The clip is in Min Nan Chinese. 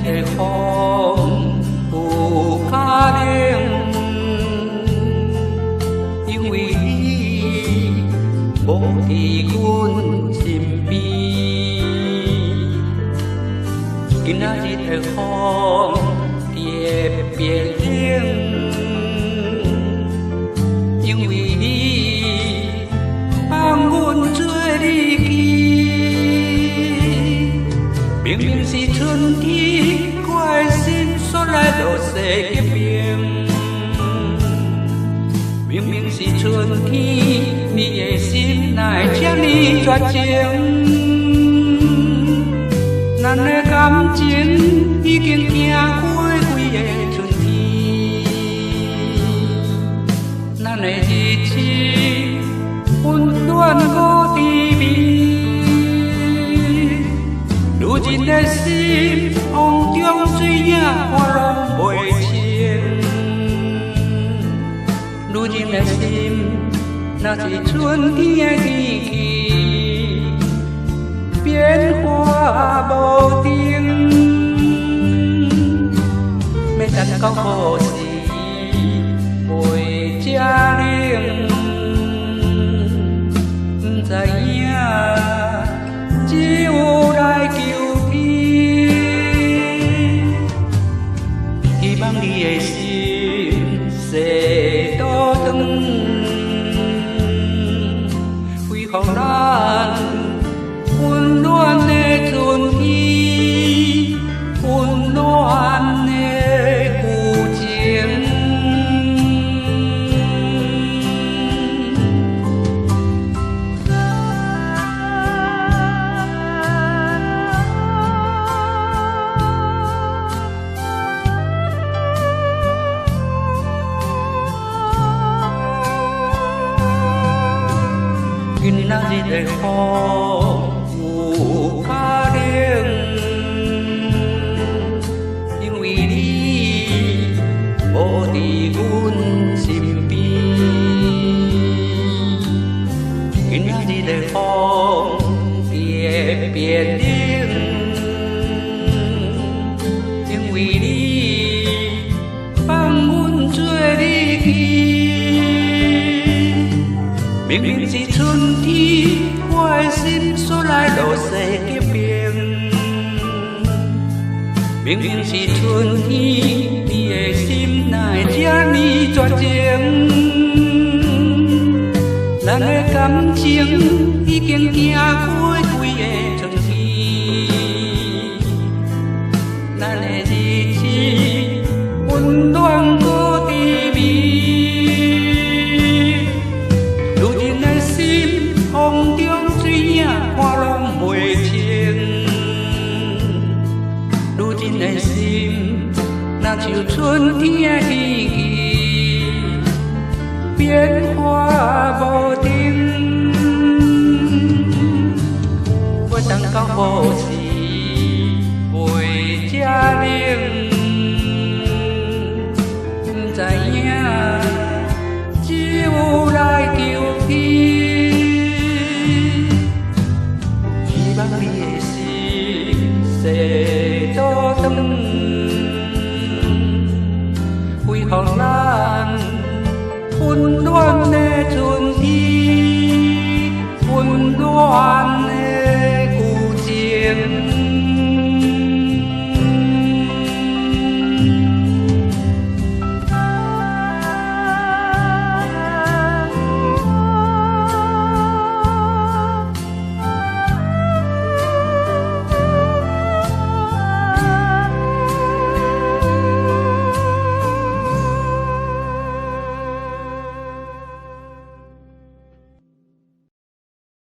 的風有較冷，因為你無佇阮身邊。今仔日的風特別冷，因為你放阮做日記。明明是春天，我的心煞來落雪結冰。明明是春天，你的心哪會這呢絕情？咱的感情已經行過幾个春天，咱的日子溫暖閣甜蜜。如今的心，風中水影看攏袂清。如今的心，若是春天的天氣，變化無定。欲等到何時袂這冷？不知影，只有來求天。希望你的心踅倒轉，恢復咱溫暖的春天，溫暖的舊情。今仔日的風有較冷，因為你無佇阮身邊。今仔日的風特別冷，因為你放阮做日記。明明是春天，我的心煞來落雪結冰。明明是春天，你的心哪會這呢絕情？咱的感情已經行過幾个春天，咱的日子溫暖閣甜蜜。如今的心，風中水影看攏袂清。如今的心，若像春天的天氣，變化無定。欲等到何時袂這冷？不知影，只有來求天。希望你的心踅倒轉，恢復咱溫暖的春天，溫暖的